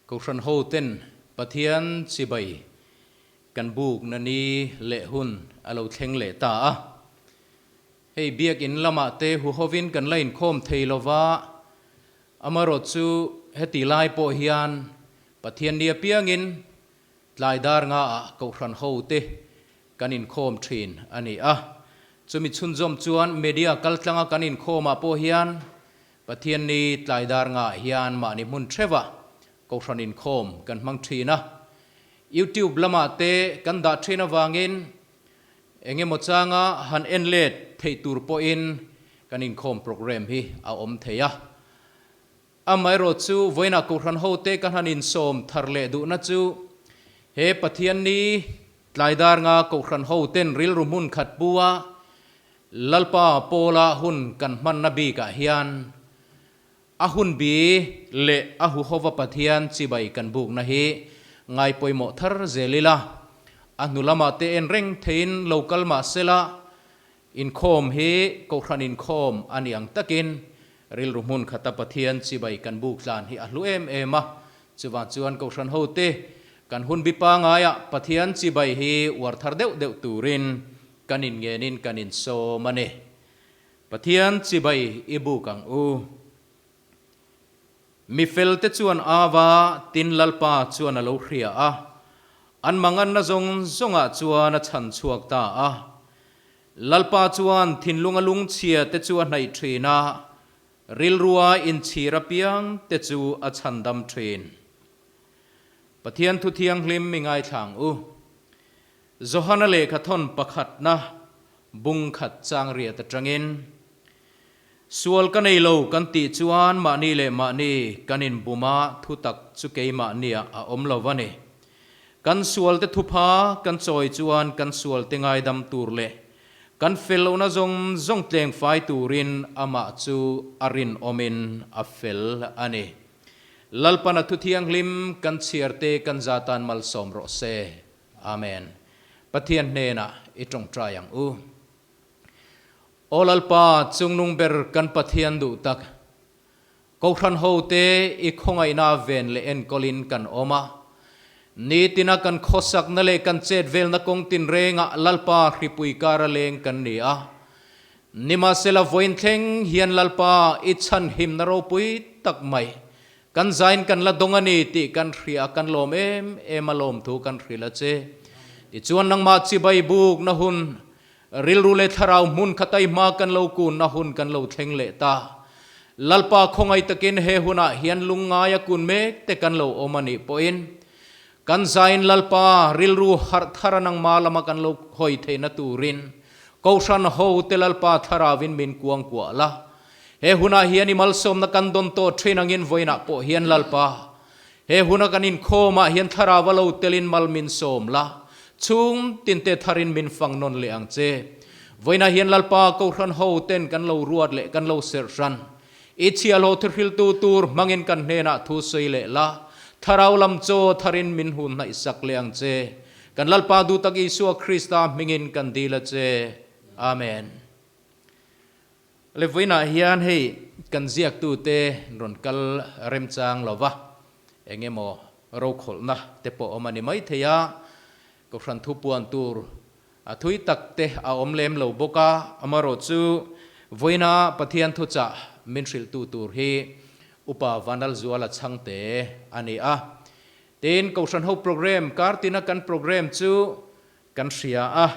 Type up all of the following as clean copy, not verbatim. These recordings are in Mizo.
Kohhran hoten Pathian chibai kan bukna ni leh hun a lo thleng leh ta a. Hei biakin lamah te huhovin kan la inkhawm thei lova, amaherawhchu heti lai pawh hian Pathian ni apiangin Tlai dar ngaah Kohhran hote kan inkhawm thin a ni a. Chumi chhunzawm chuan media kaltlanga kan inkhawmah pawh hian Pathianni tlai dar ngaah hian mahni hmun theuhah Kohhran inkhawm kan hmang thin a. YouTube lamah te kan dah thin avangin eng emaw changa han en let theih tur pawhin kan inkhawm program hi a awm thei a. Amaherawh chu vawiinah Kohhran hote ka han insawm thar leh duhna chu he Pathianni tlaidar nga Kohhran hoten rilru hmun khat pu a Lalpa pawla hun kan hmanna bikah hian a hun bi leh a huhova Pathian chibai kan bukna hi ngai pawimawh thar zel ila, a hnu lamah te en reng theiin lo kal mah sela Inkhawm hi Kohhran inkhawm a ni ang takin rilru hmun khata Pathian chibai kan buk tlan hi a hlu em em a. Chuvang chuan Kohhran hote kan hun bi pangaiah Pathian chibai hi uar thar deuh deuh turin kan inngenin kan insawm a ni. Pathian chibai i buk ang u. Mi felte chuan Ava tin Lalpa chuan a lo hria a, an manganna zawng zawngah chuan a chhan chhuak ta a. Lalpa chuan thinlunga lungchhia te chu a hnaih thin a, rilrua inchhir apiang te chu a chhandam thin. Pathian thu thianghlim mi ngaithlang u. Johana lehkha thawn pakhatna bung khat chang riat atangin. Sual ka nei lo kan tih chuan mahni leh mahni kan inbum a, thutak chu keimahniah a awm lo a ni. Kan sualte thupha kan chawi chuan kan sualte ngaidam tur leh kan fel lohna zawng zawng tleng fai turin amah chu a rinawmin a fel a ni. Lalpana thu thianghlim kan chhiarte kan zatan malsawm rawh se. Amen. Pathian hnenah i tawngtai ang u. Aw Lalpa, chungnung ber kan Pathian duh tak, Kohhran hote i khawngaihna ven leh enkawlin kan awm a. Nitina kan khawsakna leh kan chetvelna kawng tinrengah Lalpa hripui kara leng kan ni a. Nimahsela vawiin thleng hian Lalpa i chhanhimna ropui tak mai kan zain kan la dawng a ni tih kan hria a, kan lawm em em a lawmthu kan hrilh a che. Tichuan nangmah chibai bukna hun Rilru leh thlarau hmun kha taihma kan lo kunna hun kan lo thleng leh ta. Lalpa khawngaih takin he hunah hian lungngaia kun mek te kan lo awm a nih pawhin kan zain Lalpa rilru harh thar a nangma lama kan lo hawi theihna turin Kohhran ho te Lalpa thlarauin min kuangkuah la. He hunah hian i malsawmna kan dawn tawh thin angin vawiinah pawh hian Lalpa He huna kan inkhawmah hian thlarau a lo telin mal min sawm la, chhung tinte tharin min fang nawn leh ang che. Vawiinah hian Lalpa Kohhran ho ten kan lo ruat leh kan lo serh hran. I chhiahhlawh thihriltu tur hmangin kan hnenah thu sawi leh la, thlarau lam chaw tharin min hun hnaihsak leh ang che. Kan Lalpa duhtak Isua Krista hmingin kan dil a che. Amen. Le vawiinah hian hei kan ziaktute rawn kal remchang lo va, eng emaw rokhawlhna te pawh awm a ni maithei a, Kohhran thupuan tur a thui tak te a awm lem lo bawk a, amaherawh chu vawiina Pathian thuchah min hrilhtu tur hi Upa Vanlalzuala Chhangte a ni a. Tin, Kohhran ho program, kartina kan program chu Kan hria a,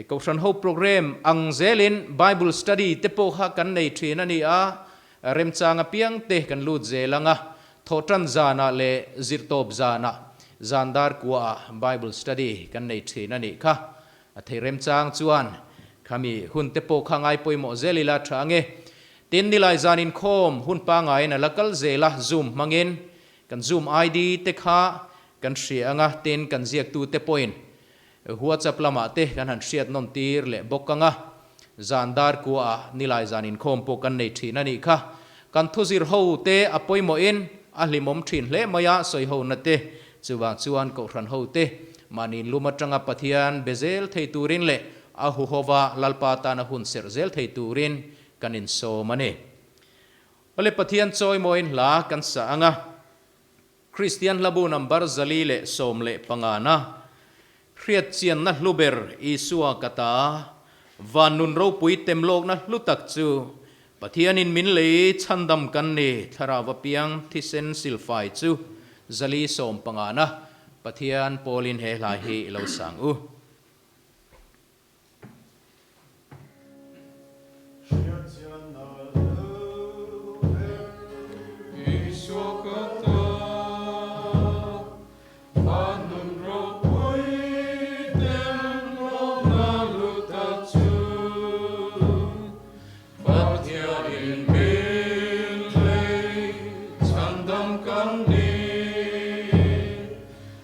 Kohhran ho program ang zelin Bible study te pawh kha kan nei thin a ni a, remchang apiang te kan lut zel ang a, thawhtan zanah leh zirtawp zanah zan dar kuaah Bible study kan nei thin a nih kha. A thei remchang chuan khami hun te pawh kha ngai pawimawh zel ila tha ange. Tin, nilai zan inkhawm hun pangaiin a la kal zel a, Zoom hmangin kan Zoom ID te kha Kan hria anga tin kan ziaktute pawhin WhatsApp lamah te kan han hriat nawn tir leh bawk anga zan dar kuaah nilai zan inkhawm pawh kan nei thin a nih kha. Kan thuzir ho te a pawimawhin a hlimawm thin hle mai a sawi hona te chuvang chuan Kohhran ho te mahni inlum atanga Pathian be zel thei turin leh a huhova Lalpa tana hun serh zel thei turin kan insawm a ni. Awle Pathian chawimawiin hla kan sa anga. Kristian Hlabu number 415 na Hriatchianna hlu ber Isua ka ta, van nun ropui tem lawkna hlu tak chu Pathianin min lei chhandam kan ni, thlarau apiang thisen silfai chu 415 na Pathian pawlin he hla hi i lo sang u.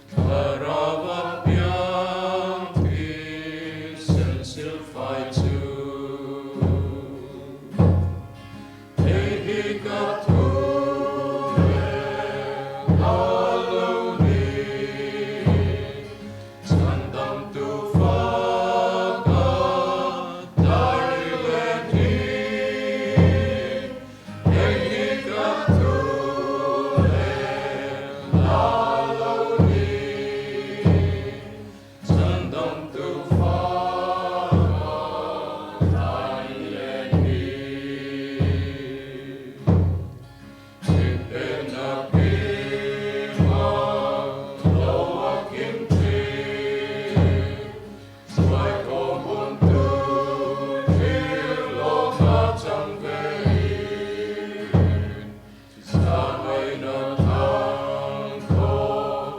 Thlarau piang thisen silfai chu Hei hi ka thu leh a lo ni Chhandamtu faka dai leh ni Hei hi ka thu leh a lo ni, Chhandamtu faka tlai leh ni. Thilpekna kima lo a kim thin, Hruaitawm hun tu thil lawm a chang ve in, Zahnaihna thang thaw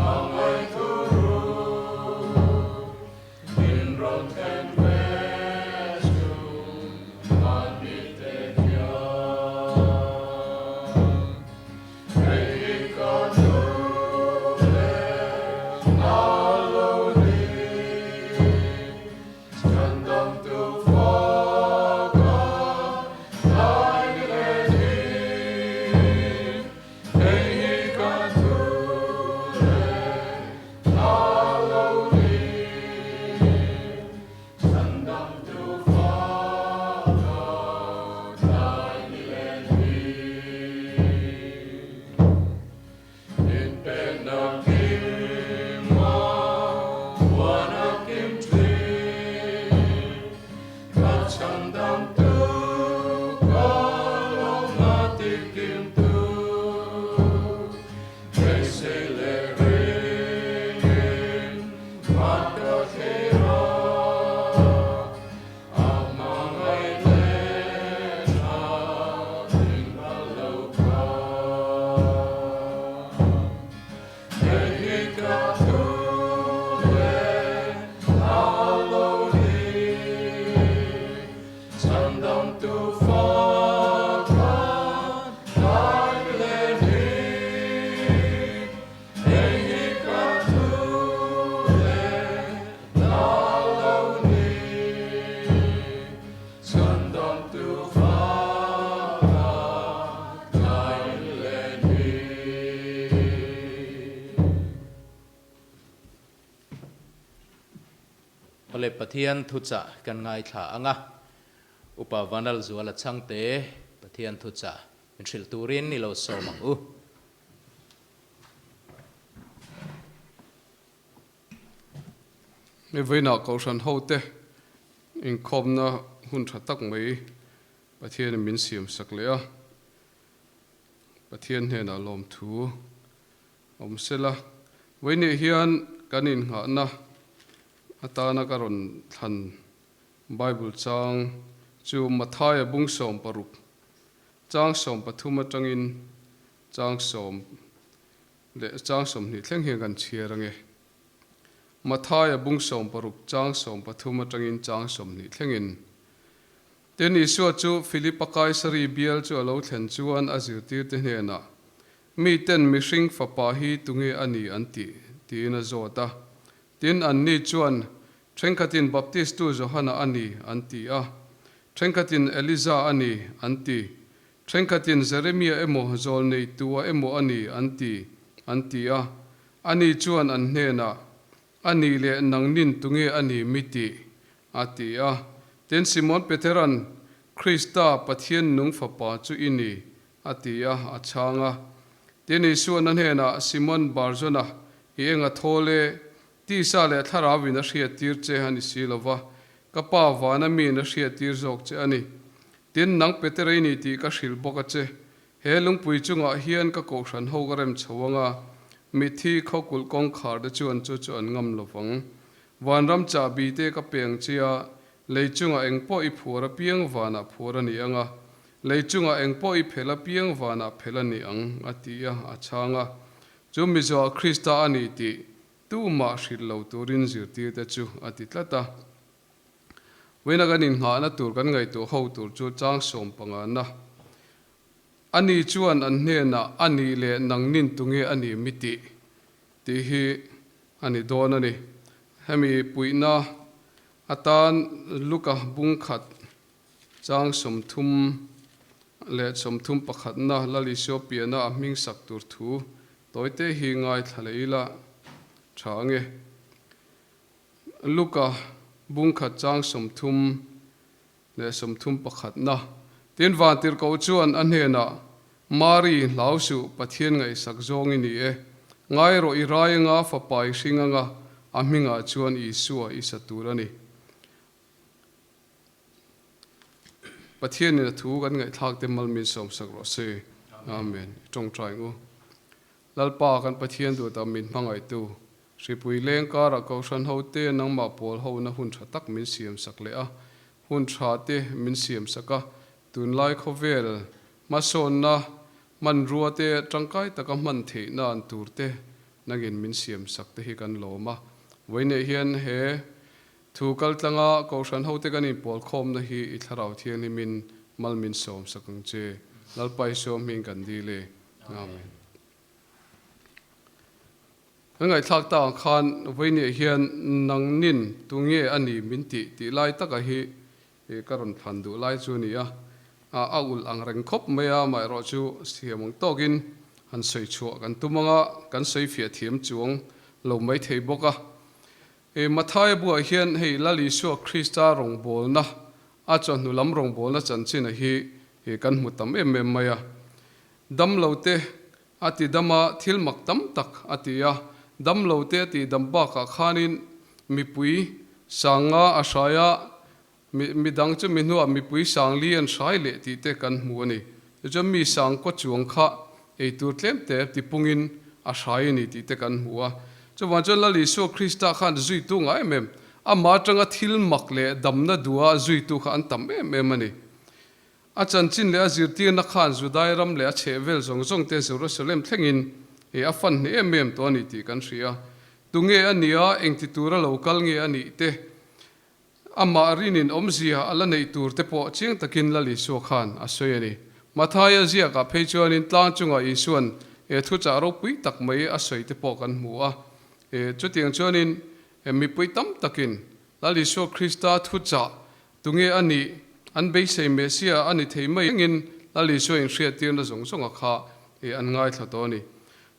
a ngaih ru, Min rawn thlen ve chu an ni te hian. Hei hi ka nu leh a lo ni, Chhandamtu faka tlai leh ni. Hei hi ka thu leh a lo ni, Chhandamtu faka tlai leh ni. Inpekna kima huana kim thin, ka chhandamtu ka lawmna tikimtu, beisei leh ringin hmat ka thlir a, a hmangaih leh tha min phal lo kha. Hei hi ka thu leh a lo ni, Chhandamtu faka tlai leh ni. Hei hi ka thu leh a lo ni, Chhandamtu faka tlai leh ni. Awle Pathian thuchah kan ngaithla ang a, Upa Vanlalzuala chhangte Pathian thuchah min hrilh turin i lo sawm ang u. Hei vawiinah Kohhran hote inkhawmna hun tha tak mai Pathianin min siam sak leh a, Pathian hnenah lawmthu awm sela. Vawiinah hian kan innghahna atana ka rawn thlan Bible chang chu Mathaia bung 16 chang 13 atangin chang sawm leh chang 20 thleng hian kan chhiar ange. Mathaia bung 16 chang 13 atangin chang 20 thlengin. Tin, Isua chu Filipa Kaisari bial chu a lo thlen chuan a zirtirte hnenah, Miten mihring fapa hi tunge a ni an tih? tiin a zawt a. Tin, anni chuan, Thenkhatin Baptistu Johana a ni an ti a, thenkhatin Eliza a ni an ti, Thenkhatin Jeremia emaw Zawlneitua emaw a ni an ti, an ti a. Ani chuan an hnenah, A nih leh nangnin tunge a ni mi tih? a ti a. Tin, Simon Peteran, Krista, Pathian nung Fapa chu i ni, a ti a, a chhang a. Tin, Isua'n a hnenah, Simon Barjona, i eng a thawl e, tisa leh thlarauin a hriattir che a ni si lo va, ka Pa vana miin a hriattir zawk che a ni. Tin, nang Petera i ni tih ka hrilh bawk a che. He lungpui chungah hian ka kohhran ho ka rem chho ang a, mitthi khawkulh kawngkhar te chuan chu chu an ngam lo vang. Vanram chahbi te ka pe ang che a, lei chungah eng pawh i phuar apiang vanah phuar a ni ang a, lei chungah eng pawh i phel apiang vanah phel a ni ang, a ti a, a chhang a. Chu Mizoah Krista a ni tih tumah hrilh lo turin zirtirte chu a ti tlat a. Vawiina kan innghahna tur kan ngaihtuah ho tur chu chang sawm pangana. Ani chuan an hnenah a nih leh nang nin tunge a ni mi tih tih hi a ni dawn a ni. Hemi puihna atan Luka bungkhat chang 30 leh 30 pakhatna Lal Isua piana a hming sak tur thu tawite hi ngaithla leh ila tha ange. Luka bungkhat chang 30 leh 30 pakhatna. Tin, Vantirhkoh chuan a hnenah, Mari, hlau suh, Pathian ngaihsak zawng i ni e. Ngai rawh i rai anga fapa i hring anga a hmingah chuan Isua i sa tur a ni. Pathianin a thu kan ngaihthlak te mal min sawmsak rawh se. Amen. I tawngtai ang u. Lalpa kan Pathian duhtak min hmangaihtu, Hripui leng karah Kohhran hote nangmah pawl hona hun tha tak min siam sak leh a, hun tha te min siam sak a, tunlai khawvel hmasawnna hmanrua te tangkai taka hman theih nan tur te nangin min siam sak te hi kan lawm a. Vawiineh hian he thu kaltlanga Kohhran hote kan inpawl khawmna hi i Thlarau Thianghlimin mal min sawm sak ang che. Lalpa Isua hming kan dil e. Amen. Kan ngaihthlak tak ang khan vawinia hian nangnin tunge a ni min tih tih lai taka hi ka rawn thlan duh lai chu a ni a, a ulh ang reng khawp mai a, amaherawh chu siam ang tawkin han sawi chhuah kan tum ang a, kan sawi fiah thiam chuang lo mai thei bawk a. Mathaia buah hian hei Lal Isua Krista rawngbawlna a chawhnu lam rawngbawlna chanchin a hi kan hmu tam em em mai a. Damlo te a ti dam a, thil mak tam tak a ti a. Damlo te a tih dam bakah khanin mipui sanga a hrai a, mi midang chu mi hnuah mipui sang li an hrai leh tih te kan hmu a ni. Tichuan mi sang kaw chuang kha eitur tlem te tipungin a hrai a ni tih te kan hmu a. Chuvang chuan Lal Isua Krista khan zuitu ngai em em, amah atanga thil mak leh damna duha zuitu kha an tam em em a ni. A chanchin leh a zirtirna khan Judai ram leh a chhehvel zawng zawng te Jerusalem thlengin e a fan hneh em em tawh a ni tih kan hria. Tunge a nia, engti tura lo kal nge a nih te, amah rinin awmzia a la neih tur te pawh chiang takin Lal Isua khan a sawi a ni. Mathaia ziakah phei chuanin tlang chungah Isua'n e thuchah ropui tak mai a sawi te pawh kan hmu a. E chutiang chuanin e mipui tam takin Lal Isua Krista thuchah Tunge a nih? An beisei Messiah a ni thei mai engin Lal Isua inhriattirna zawng zawnga kha i an ngaithla tawh a ni.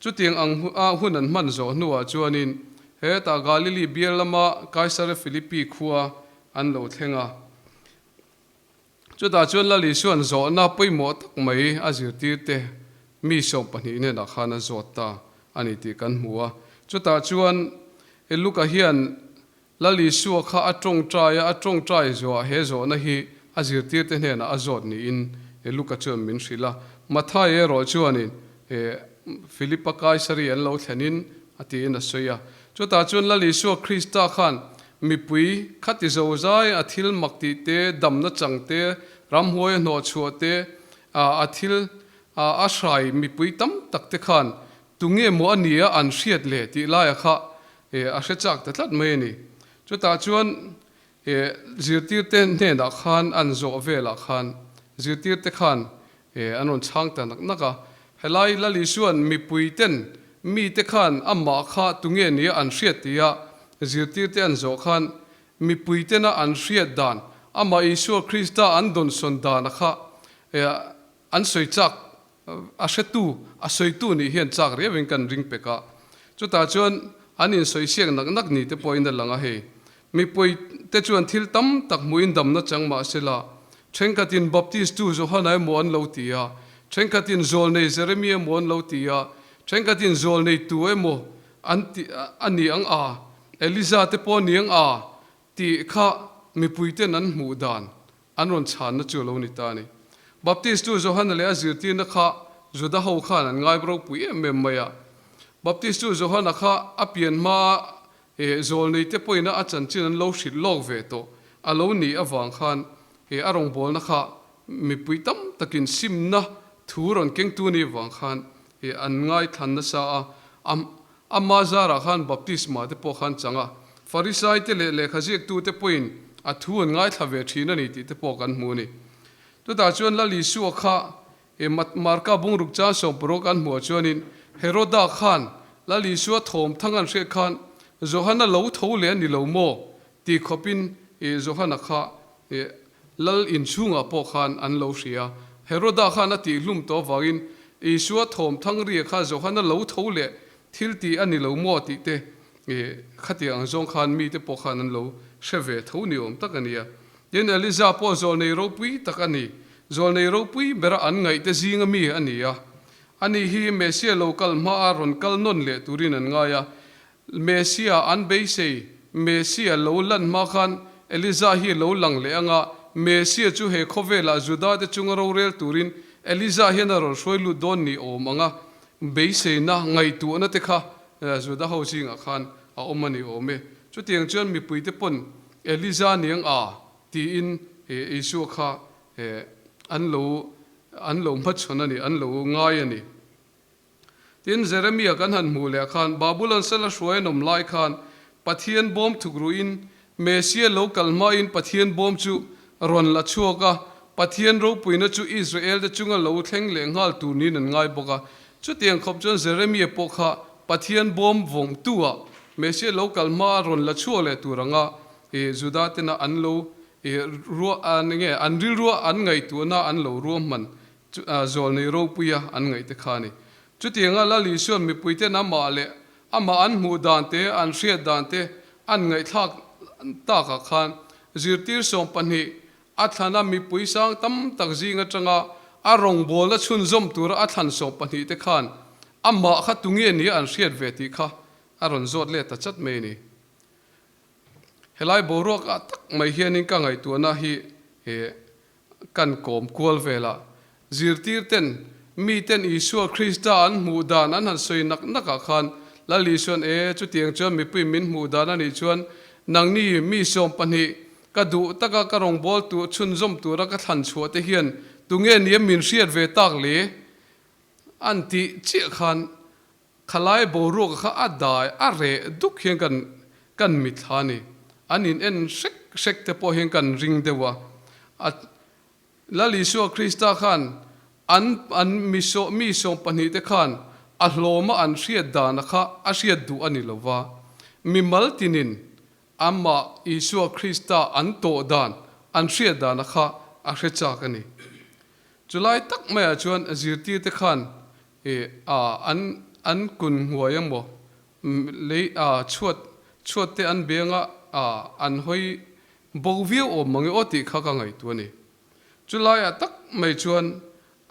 Chutiang ang a hun an hman zawh hnuah chuanin hetah Galili bial lama Kaisare Philippi khua an lo thleng a. Chutah chuan Lal Isua'n zawhna pawimawh tak mai a zirtirte mi 12 hnenah khan a zawt ta a ni tih kan hmu a. Chutah chuan Luka hian Lal Isua kha a tawngtai a, a tawngtai zawhah he zawhna hi a zirtirte hnenah a zawt niin Luka chuan min hrilh a. Matthai erawh chuanin Philipa Kaisari an lo thlenin a tiin a sawi a. Chutah chuan Lal Isua Krista khan mipui khati zozai a thil mak tih te, damna chang te, ramhuai a hnawhchhuah te, a thil a hrai mipui tam tak te khan tunge maw a nia an hriat le tih laia kha E, a hre chak ta tlat mai a ni. Chutah chuan e, zirtirte hnenah khan an zawh velah khan zirtirte khan e, an rawn chhang ta nak nak a. Helai Lal Isua'n mipuiten mite khan amah kha tunge nia an hriat tia zirtirte an zawh khan mipuitena an hriat dan, amah Isua Krista an dawnsawn dana kha e, an sawi chak A hretu, a sawitu nih hian chak riauin kan ring pek a. Chutah chuan an insawi siak nak nak ni te pawhin a lang a hei. Mipui te chuan thil tam tak hmuhin damna chang mah se la, thenkhatin Baptist tu Johana emaw an lo ti a, Thenkhatin zawlnei Jeremia emaw an lo ti a, thenkhatin zawlnei tu emaw an ti a ni ang a, Eliza te pawh a ni ang a tih kha mipuiten an hmuh dan an rawn chhanna chu a lo ni ta a ni. Baptistu Johana leh a zirtirna kha Juda ho khan an ngai ropui em em mai a. Baptistu Johana kha a pian hmaa he zawlneite pawhina a chanchin an lo hrilh lawk ve tawh a lo nih avang khan he a rawngbawlna kha mipui tam takin simna thu rawn kengtu nih avang khan he an ngaithlan nasa a. Ama zarah khan baptisma te pawh khan chang a, Farisai te leh lehkha ziaktute pawhin a thu an ngaithla ve thin a ni tih te pawh kan hmu a ni. Chutah chuan Lal Isua kha he Marka bungruk chan sawmparuk kan hmuh ah chuanin Heroda khan Lal Isua thawm thang an hriat khan Johana lo tho leh a ni lo maw tih khawpin Johana kha Lal inchhungah pawh khan an lo hria. Heroda khan a tihhlum tawh avangin Isua thawm thang ria kha Johana lo tho leh thil tih a ni lo maw tih te khatiang ang zawng khan mite pawh khan an lo hre ve tho ni awm tak a nia. Tin, Eliza pawh zawlnei ropui tak a ni. Zawlnei ropui bera an ngaihte zinga mi a ni a. Ani hi Messia lo kal hmaa rawn kal nawn leh turin an ngai a. Messia an beisei, Messia lo lan hma khan Eliza hi lo lang leh anga, Messia chu he khawvelah Juda te chunga rorel turin Eliza hian a rawn hruai lut dawn ni awm anga beiseina ngaihtuahna te kha Juda ho zingah khan a awm a ni awm e. Chutiang chuan mipuite pawn Eliza niang a tiin Isua kha an lo an lo hmachhawn a ni, an lo ngai a ni. Tin, Jeremia kan han hmuh leh khan Babulon sala hruai an awm lai khan Pathian bawm thukruin Messia lo kal hmain Pathian bawm chu rawn la chhuak a, Pathian ropuina chu Israel-te chunga lo thleng leh nghal tur niin an ngai bawk a. Chutiang khawp chuan Jeremia pawh kha Pathian bawm vawngtu-ah Messia lo kal hmaa rawn la chhuak leh tur anga Juda tena an lo ruah nge an rilrua an ngaihtuahna an lo ruahman Chu zawlnei ropuia an ngaih te kha a ni. Chutianga Lal Isuan mipuiten amah leh amah an hmuh dan te, an hriat dan te an ngaihthlak takah khan zirtir 12 a thlana mipui sang tam tak zing atanga a rawngbawlna chhunzawm tura a thlan 12 te khan amah kha tunge nia an hriat ve tih kha a rawn zawt let ta chat mai a ni. Helai boruak ah tak mai hianin ka ngaihtuahna hi he Kan kawm kual velah zirtirten miten Isua Krista an hmuh dan an han sawi nak nakah khan Lal Isuan, E, chutiang chuan mipui min hmuh dan a nih chuan nangni mi 12 ka duh taka ka rawngbâwl tur chhunzawm tura ka thlan chhuah te hian tunge nia min hriat ve tak le? an tih chiah khan Khalai boruak kha a dai a reh duk hian kan kan mitthla a ni. An in en hrek hrek te pawh hian kan ring deuh a. A Lal Isua Krista khan an an mi saw mi 12 te khan a hlawma an hriat dana kha a hriat duh a ni lo va. Mimal tinin amah Isua Krista an tawh dan an hriat dana kha a hre chak a ni. Chulai tak maiah chuan zirtirte khan I a an an kun hnuai emaw lei a chhuat chhuat te an beng a a an hawi bo viau awm mange aw tih kha ka ngaihtuah a ni. Chulaiah tak mai chuan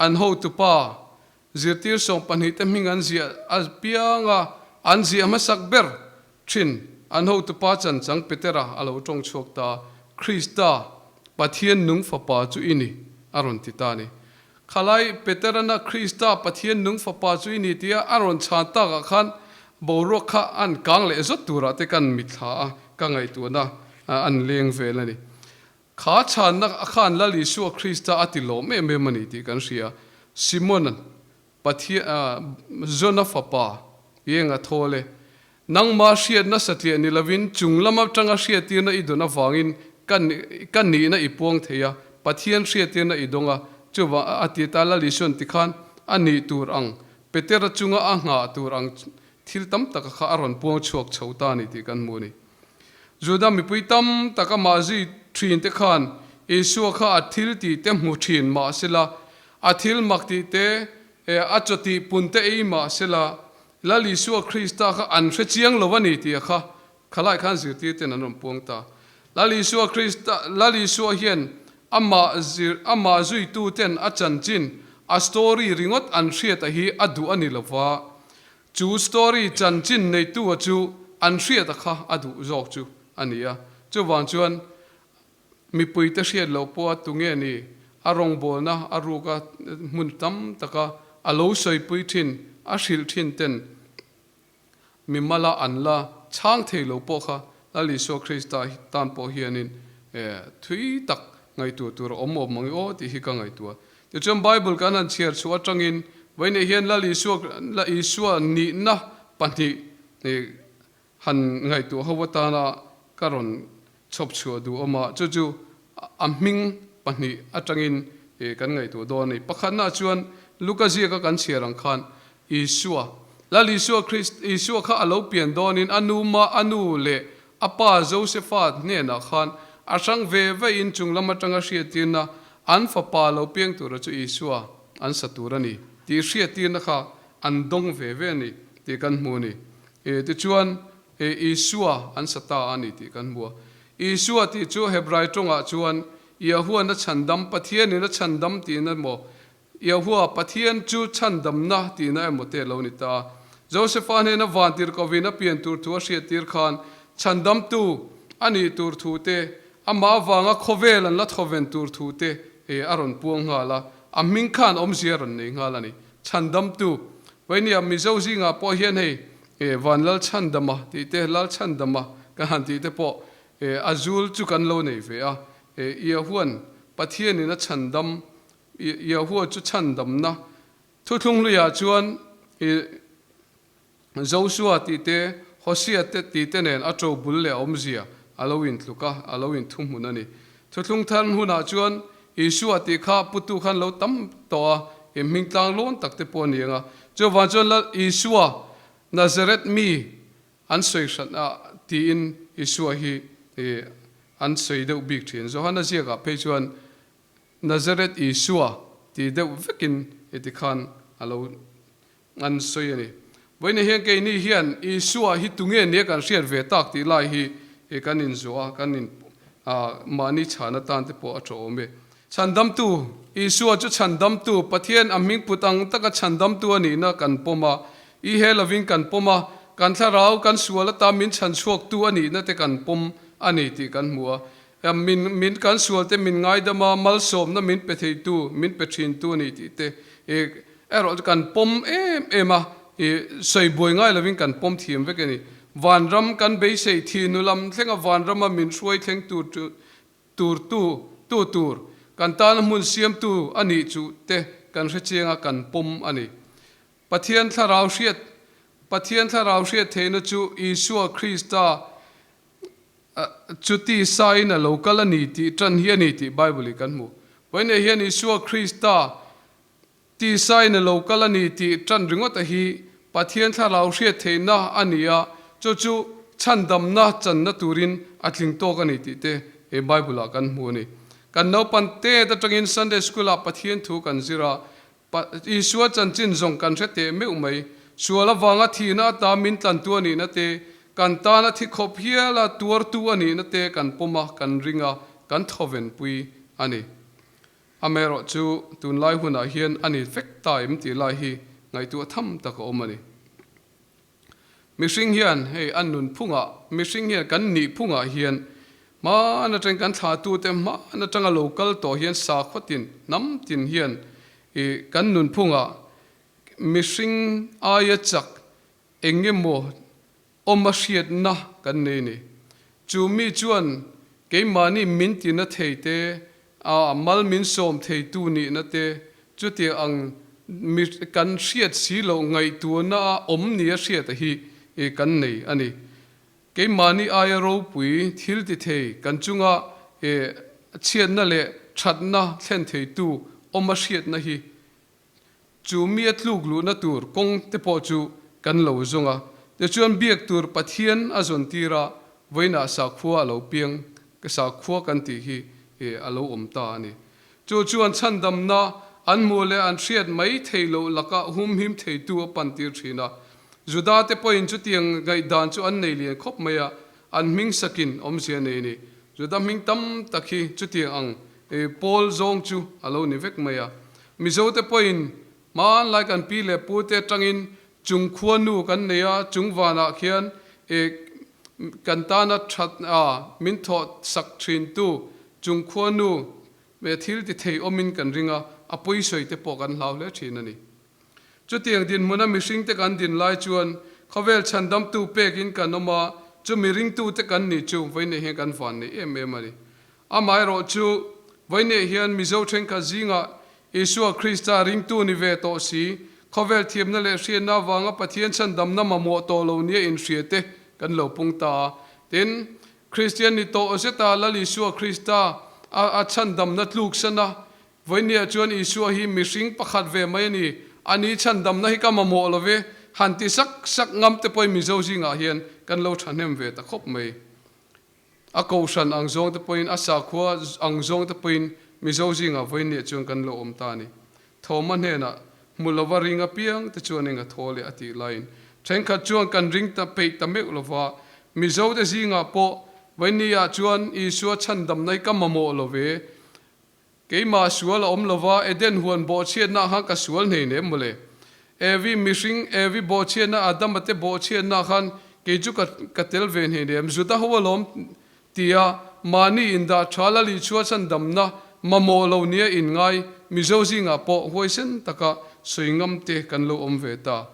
an hotupa zirtir 12 te hming an ziah a piang a, an ziah hmasak ber thin an hotupa chanchang Petera a lo tawng chhuak ta, Krista, Pathian nung fapa chu i ni a rawn ti ta a ni. Khalai Peterana Krista Pathian nung fapa chu i ni tia a rawn chhan takah khan boruak kha an kang leh zawt turah te kan mitthla a, ka ngaihtuahna an leng vel a ni. Kha chhanna khan Lal Isua Krista a ti lawm em em a ni tih kan hria. Simon-a'n Pathian Jona fapa Ieng a thawl e. Nangmah hriatna satliah ni lovin chung lam atanga hriattirna i dawn avangin ka ka nihna i puang thei a, Pathian hriattirna i dawng a, chuvang a ti ta Lal Isuan tikhan a nih tur ang Petera chunga a nghah tur ang thil tam taka kha a rawn puang chhuak chho ta a ni tih kan hmu a ni. Juda mipui tam tak amah zui thin te khan Isua kha a thil tih te hmu thin mah sela, a thil mak tih te, a chaw tih pun te ei mah sela, Lal Isua Krista kha an hre chiang lo a ni tih a kha khalai khan zirtir ten an rawn puang ta. Lal Isua Krista, Lal Isua hian amah zir, amah zuitu ten a chanchin, a story ringawt an hriata hi a duh a ni lova, chu story chanchin neitu-a chu an hriata kha a duh zawk chu a ni a. Chuvang chuan mipuite hriat loh pawha tunge ni a rawngbawlna a ruka hmun tam taka a lo sawipui thin, a hrilh thin ten Mi mala an la chhang thei lo pawh kha Lal Isua Krista tan pawh hianin thui tak ngaihtuah tur a awm awm ang i aw tih hi ka ngaihtuah. Tichuan Bible kan han chhiar chhuah atangin vawiinah hian Lal Isua Lal Isua nihna pahnih han ngaihtuah ho atana ka rawn chhawp chhuah duh awm a, chu chu a hming pahnih atangin kan ngaihtuah dawn a ni. Pakhatnaah chuan Luka ziaka kan chhiar ang khan Isua, Lal Isua Krist, Isua kha a lo pian dawnin a nu ma, a nu leh a pa Josefa hnenah khan a hrang ve ve in chung lam atanga hriattirna an fapa lo piang tura chu Isua an sa tur a ni tih hriattirna kha an dawng ve ve a ni tih kan hmu a ni. Tichuan, Isua an sa ta a ni tih kan hmu a. Isua tih chu Hebrai tawngah chuan Yahuan a chhandam, Pathianin a chhandam tihna emaw, Yahua, Pathian chu chhandamna tihna emaw te a lo ni ta a. Josefa hnena vantirhkohvin a pian tur thu a hriattir khan chhandamtu a nih tur thu te, amah avanga khawvel an la thawven tur thu te a rawn puang nghal a, a hming khan awmzia a rawn nei nghal a ni. Chhandamtu. Vainia Mizo zingah pawh hian hei Van Lalchhandama tih te, Lalchhandama kan han tih te pawh a zul chu kan lo nei ve a. Yahuan Pathianin a chhandam, Yahua chu chhandamna thuthlung hluiah chuan Josua tih te, Hosea te tih te nen a to bul leh a awmzia a lo intluk a, a lo inthuhmun a ni. Thuthlung thar hunah chuan Isua tih kha putu khan lo tam tawh a, i hming tlang lawn tak te pawh a ni ang a. Chuvang chuan Lal Isua, Nazareth mi an sawi hran a tiin Isua hi an sawi deuh bik thin. Johana ziakah phei chuan Nazareth Isua ti deuh vekin heti khan a lo An sawi a ni. Vawiin hian keini hian Isua hi tunge nia kan hriat ve tak tih lai hi kan inzuah a, kan in mahni chhan atan te pawh a tha awm e. Chhandamtu, Isua chu chhandamtu, Pathian a hming put ang taka chhandamtu a nihna kan pawm a, i he lovin kan pawm a, kan thlarau, kan sual ata min chhanchhuaktu a nihna te kan pawm a ni tih kan hmu a. Min, min kan sual te min ngaidam a, malsawmna min pe theitu, min pe thintu a ni tih te Erawh chu kan pawm em em a, i sawi buai ngai lovin kan pawm thiam vek a ni. Vanram kan beisei thi nu lam thlenga vanrama min hruai thleng tur chu tur tu tu tur kan tana hmun siamtu a nih chu te kan hre chiang a kan pawm a ni. Pathian thlarau hriat Pathian thlarau hriat theihna chu Isua Krista chuti sain a lo kal a ni tih tan hi a ni tih Bible i kan hmu. Vawiinah hian Isua Krista Tisain a lo kal a ni tih ṭan ringawt a hi Pathian thlarau hriat theihna a ni a, chu chu chhandamna channa turin a tling tawk a ni tih te he Bible-ah kan hmu a ni. Kan naupan tet aṭangin Sunday School-ah Pathian thu kan zir a, Isua chanchin zawng kan hre teh meuh mai. Sual avanga thihna ata min tlantu a nihna te, kan tana thi khawp hiala tuartu a nihna te kan pawm a, kan ring a, kan thawvenpui a ni. Amaherawh chu tunlai hunah hian a ni vek ta em tih lai hi ngaihtuah tham tak a awm a ni. Mihring hian hei an nun phungah, mihring hian kan nih phungah hian hman atang kan thlahtute hman atanga lo kal tawh hian sakhaw tin, hnam tin hian i kan nun phungah mihring aia chak eng emaw Awm a hriatna kan nei ni. Chu mi chuan keimahni min tina thei te, a mal min sawm theitu nihna te, chutiang ang mi kan hriat si loh ngaihtuahna a awm nia hriata hi kan nei a ni. Keimahni aia ropui thil ti thei kan chunga chhiatna leh thatna thlen theitu awm a hriatna hi Chu mi a tluk luhna tur kawng te pawh chu kan lo zawng a, tichuan biak tur Pathian a zawn tir a, vawiinah sakhua a lo piang, sakhua kan tih hi a lo awm ta a ni. Chu chuan chhandamna an hmuh leh an hriat mai theih loh laka humhim theitu a pan tir thin a. Juda te pawhin chutiang ngaihdan chu an nei lian khawp mai a, an hming sakin awmzia nei a ni. Juda hming tam tak hi chutiang ang pawl zawng chu a lo ni vek mai a. Mizote pawhin hmanlai kan pi leh pute atangin chung khuanu kan nei a, chung vanah khian kan tana that a min thawh sak thintu chung khuanu thil ti thei awmin kan ring a, a pawisawi te pawh kan hlau hle thin a ni. Chutiang dinhmuna mihringte kan din lai chuan khawvel chhandamtu pekin kan awm a, chumi ringtute kan nih chu vawiinah hian kan van nei em em a ni. Amaherawh chu vawiinah hian Mizo thenkhat zingah Isua Krista ringtu ni ve tawh si, khawvel thiamna leh hriatna avanga Pathian chhandamna mamawh tawh lo nia inhriate kan lo pung ta a. Tin, Kristian ni tawh zeta Lal Isua Krista a chhandamna tluksana Vawinia chuan Isua hi mihring pakhat ve mai a ni, a ni chhandamna hi ka mamawh lo ve, han ti sak sak ngam te pawhin Mizo zingah hian kan lo thahnem ve ta khawp mai. A kohhran ang zawng te pawhin, a sakhua ang zawng te pawhin Mizo zingah vawinia chuan kan lo awm ta a ni. Thawma hnenah hmu lova ring apiang te chuan eng a thaw leh a tih laiin thenkhat chuan kan ring ta peih ta meuh lova, Mizo te zingah pawh vawinia chuan Isua chhandamna hi ka mamawh lo ve, Keimah sual a awm lova, Eden huan bawhchhiatna khan ka sual hnei nem mawle. Evi mihring, Evi bawhchhiatna, Adama te bawhchhiatna khan kei chu ka ka tel ve hnei nem. Juda ho alawm tia mahni indah tha la lihchhuah chan damna mamawh lo nia inngai Mizo zingah pawh huaisen taka sawi ngam te kan lo awm ve ta.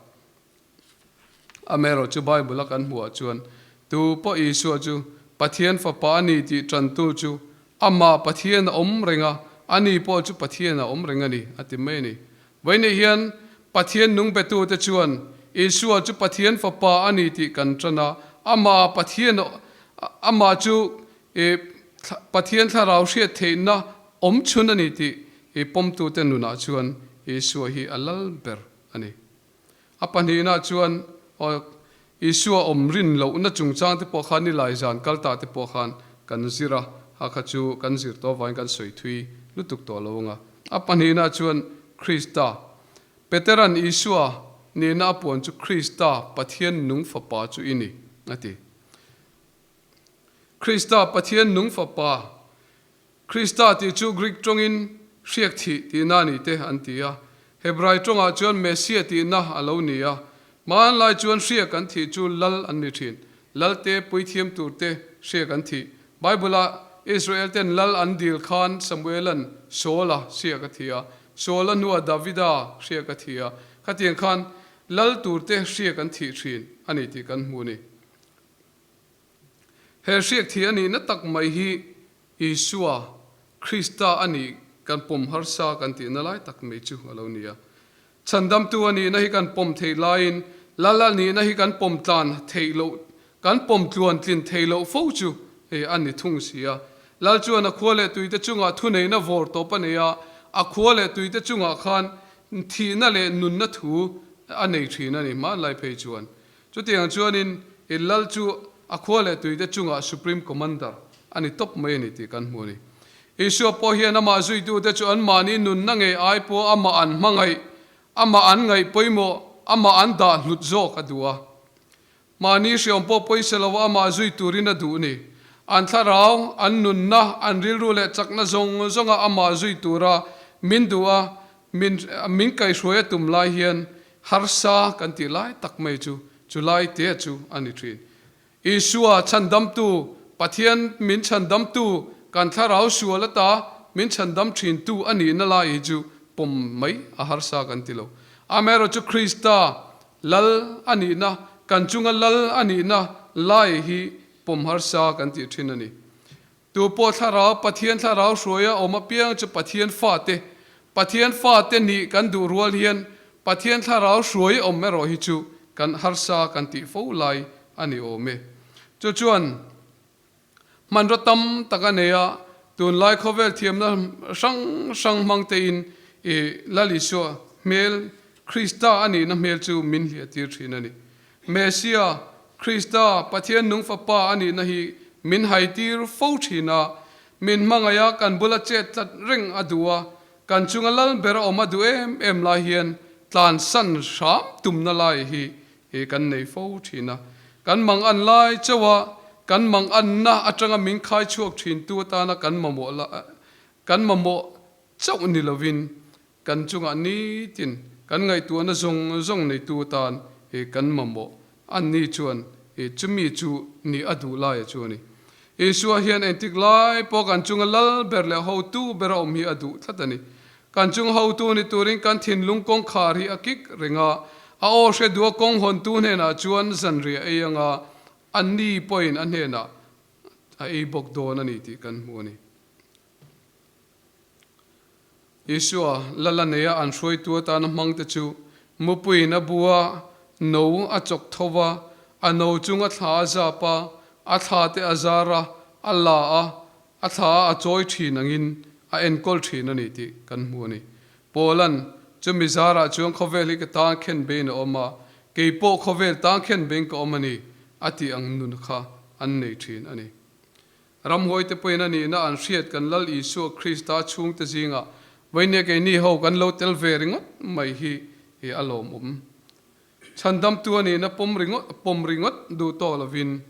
Amaherawh chu Bible a kan hmuhah chuan tu pawh Isua chu Pathian Fapa a ni tih tantu chu amah Pathian a awm reng a, ani pawh chu Pathian a awm reng a ni, a ti mai a ni. Vawiinah hian Pathian nung betute chuan Isua chu Pathian Fapa a ni tih kan tan a, amah Pathian amah chu Pathian thlarau hriat theihna awm chhun a ni tih pawmtute nunah chuan Isua hi a lal ber a ni. A pahnihna chuan aw Isua awm rin lohna chungchang te pawh khan nilai zan kal ta te pawh khan kan zir a, ha kha chu kan zir tawh avangin kan sawi thui lutuk tawh lo ang a. A pahnihna chuan Krista, Peteran Isua nihna a puan chu Krista, Pathian nung fapa chu i ni, a ti. Krista, Pathian nung fapa, Krista tih chu Greek tawngin hriak thih tihna a ni te an ti a. Hebrai tawngah chuan Messia tihna a lo ni a. Hmanlai chuan hriak an thih chu lal an ni thin. Lal te, puithiam tur te hriak an thih. Bible-ah Israel ten lal an dil khan Samuelan Saul-a hriak a thi a, Saul-a hnuah Davida hriak a thi a. Khatiang khan lal tur te hriak an thih thin a ni tih kan hmu a ni. He hriak thih a nihna tak mai hi Isua, Krista a nih kan pawm harsa kan tihna lai tak mai chu a lo ni a. Chhandamtu a nihna hi kan pawm theih laiin Lal a nihna hi kan pawm tlan theih loh, kan pawm tluan tlin theih loh fo chu hei a ni thung si a. Lal chuan a khua leh tuite chungah thuneihna vawr tawp a nei a, a khua leh tuite chungah khan thihna leh nunna thu a nei thin a ni hmanlai phei chuan. Chutiang chuanin i lal chu a khua leh tuite chungah Supreme Commander a ni tawp mai a ni tih kan hmu a ni. Isua pawh hian amah zuitute chu anmahni nunna ngei ai pawh amah an hmangaih, amah an ngaih pawimawh, amah an dah hlut zawk a duh a. Mahni hriam pawh pawisa lova amah zui turin a duh ni. An thlarau, an nunna, an rilru leh chakna zawng zawnga amah zui tura min duh a, min min kaihruai a tum lai hian Harsa kan tih lai tak mai chu chu lai te chu a ni thin. Isua chhandamtu, Pathian min chhandamtu, kan thlarau sual ata min chhandam thintu a nihna lai hi chu pawm mai a harsa kan ti lo. Amaherawhchu chu Krista Lal a nihna, kan chunga Lal a nihna lai hi pawm harsa kan tih thin a ni. Tu pawh thlarau, Pathian thlarau hruaia awm apiang chu Pathian fate, Pathian fate nih kan duh rual hian Pathian thlarau hruai awm erawh hi chu kan harsa kan tih fo lai a ni awm e. Chu chuan hmanraw tam tak a nei a, tunlai khawvel thiamna hrang hrang hmang tein i Lal Isua hmel, Krista a nihna hmel chu min hliahtir thin a ni. Messia, Krista, Pathian nung Fapa a nihna hi min haitir fo thin a, min hmangaih a, kan bula chet tlat reng a duh a, kan chunga lal ber a awm a duh em em lai hian tlansan hram tumna lai hi kan nei fo thin a. Kan mang an lai chauh a, kan mang anna atanga min khai chhuak thin tu atana kan mamawh kan mamawh chauh ni lovin. kan chungah nitin kan ngaihtuahna zawng zawng neitu atan kan mamawh. Anni chuan chumi chu ni a duh laia chu a ni. Isua hian engtik lai pawh kan chunga lal ber leh hotu bera awm hi a duh tlat a ni. Kan chung hotu ni turin kan thinlung kawngkhar hi a kik reng a, a aw hre duha kawng hawntu hnenah chuan zanriah ei anga anni pawhin a hnenah a ei bawk dawn a ni tih kan hmu a ni. Isua lal a neia an hruaitu atana hmangte chu mupuiin a bu a, no a chawk tho va, a no chung a thla a zap a, a thla te a zar a, a la a, a thla a chawi thin angin a enkawl thin a ni tih kan hmu a ni. Paula'n, Chumi zarah chuan khawvel hi ka tan khen bein a awm a, kei pawh khawvel tan khen bein ka awm a ni, a tih ang nun kha an nei thin a ni. Ramhuaite pawhin a nihna an hriat kan Lal Isua Krista chhungte zingah vawinia keini ho kan lo tel ve ringawt mai hi i a lawmawm. Chhandamtu a nihna pawm ringawt pawm ringawt duh tawh lovin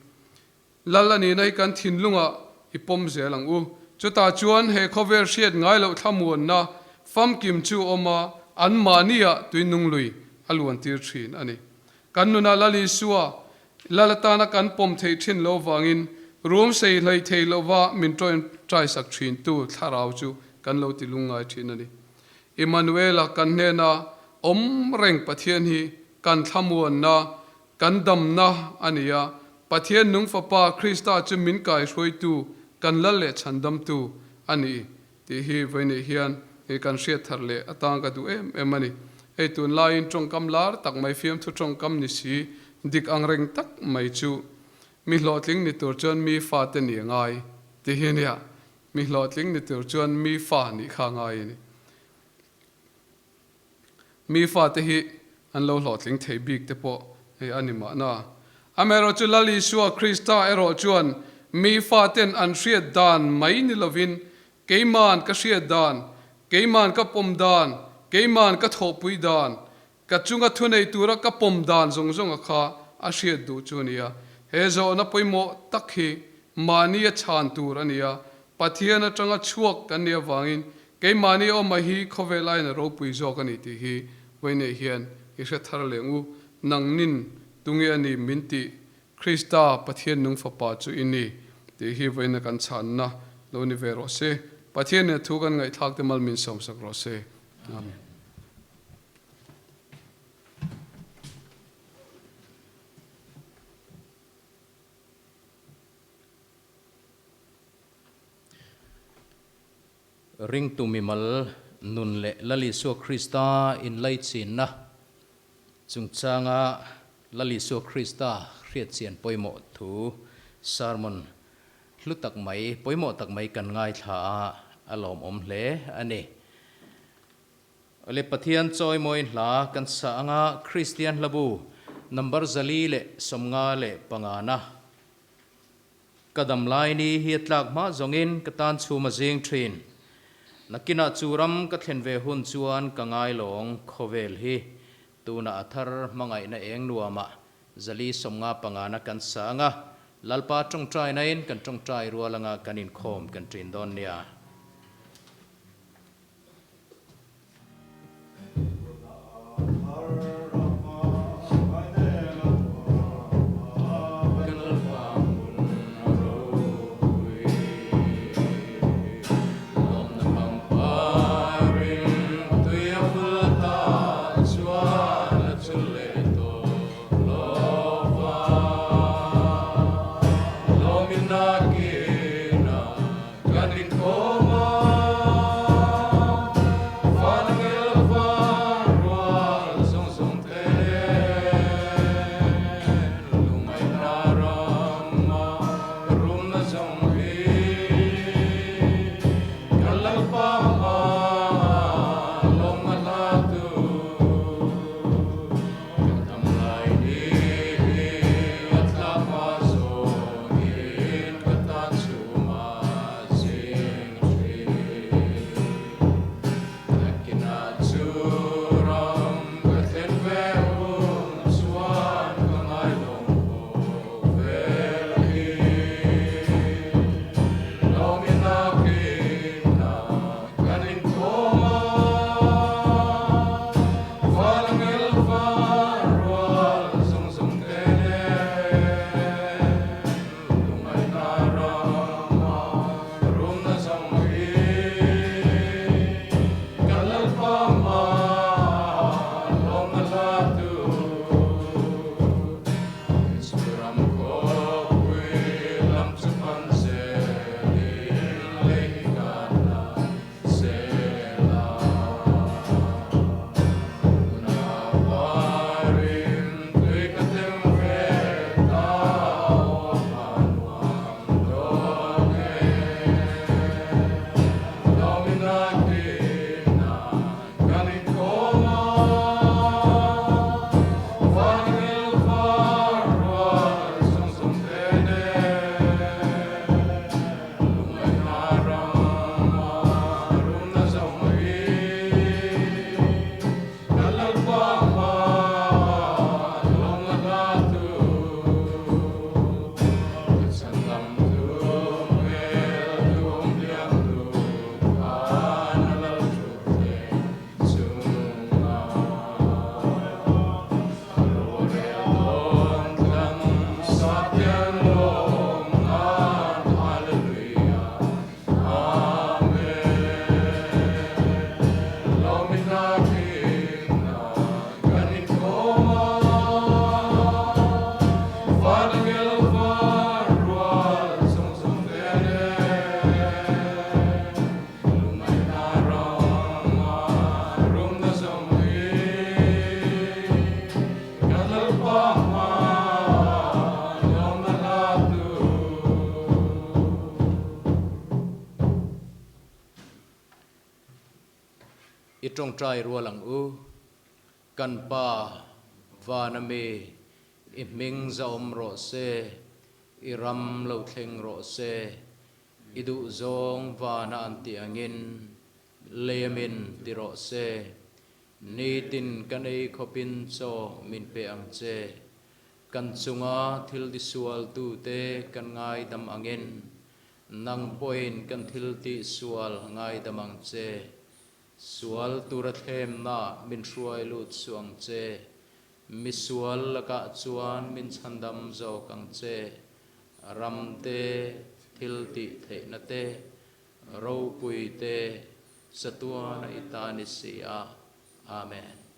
Lal a nihna hi kan thinlungah i pawm zel ang u. Chutah chuan he khawvel hriat ngai loh thlamuanna famkim chu awm a, anmahniah tuinung lui a luantir thin a ni. Kan nunah Lal Isua Lal atana kan pawm theih thin lo vangin rum sei hlei thei lova min tawngtai sak thintu thlarau chu kan lo ti lungngai thin a ni. Immanuela kan hnena awm reng Pathian hi kan thlamuanna, kan damna a ni a, Pathian nung Fapa Krista chu min kaihruaitu, kan Lal leh chhandamtu a ni. Tih hi vawinih hian hei kan hriat thar leh atang ka duh em em a ni. Hei tunlaiin tawngkam lar tak mai fiamthu tawngkam ni si dik ang reng tak mai chu mi hlawhtling ni tur chuan mi fate ni a ngai tih hi a nia. Mi hlawhtling ni tur chuan mi fa nih kha a ngai a ni. Mi fate hi an lo hlawhtling thei bik te pawh hei a ni mahna. Amaherawhchu Lal Isua Krista erawh chuan mi faten an hriat dan mai ni lovin keiman ka hriat dan, keiman ka pawm dan, keiman ka thawhpui dan, ka chunga thunei tura ka pawm dan zawng zawnga kha a hriat duh chu a ni a. He zawhna pawimawh tak hi mahni a chhan tur a ni a, Pathian atanga chhuak kan nih avangin keimahni awma hi khawvel aiin a ropui zawk a ni tih hi vawineih hian i hre thar leh ang u. Nangnin tunge a ni min tih Krista Pathian nung fapa chu i ni tih hi vawiina kan chhanna lo ni ve rawh se. Pathianin a thu kan ngaihthlak te mal min sawmsak rawh se. Amen. Ringtu mimal nun leh Lal Isua Krista inlaichinna chungchanga Lal Isua Krista hriatchian pawimawh thu sermon hlu tak mai, pawimawh tak mai kan ngaithla a, a lawmawm hle a ni. Awle Pathian chawimawiin hla kan sa anga Kristian hlabu number 455 na. Ka dam lai ni hi a tlak hma zawngin ka tan chhum a zing thin. Nakinah chu ram ka thlen ve hun chuan ka ngai lawng khawvel hi tunah a thar hmangaihna eng nuamah 455 na kan sa anga Lalpa tawngtainain kan tawngtai rual anga kan inkhawm kan ṭin dawn nia. tawngtai rual ang u. Kan Pa, van a mi, i hming zahawm rawh se, i ram lo thleng rawh se, i duhzawng vana an tih angin leiamin ti rawh se. Nitin kan ei khawpin chaw min pe ang che. Kan chunga thil tisualtute kan ngaidam angin nang pawhin kan thil tihsual ngaidam ang che. Sual tura thlemna min hruai lut suh ang che. Misual lakah chuan min chhandam zawk ang che. Ram te, thil tih theihna te, ropui te, chatuana i ta ni si a. Amen.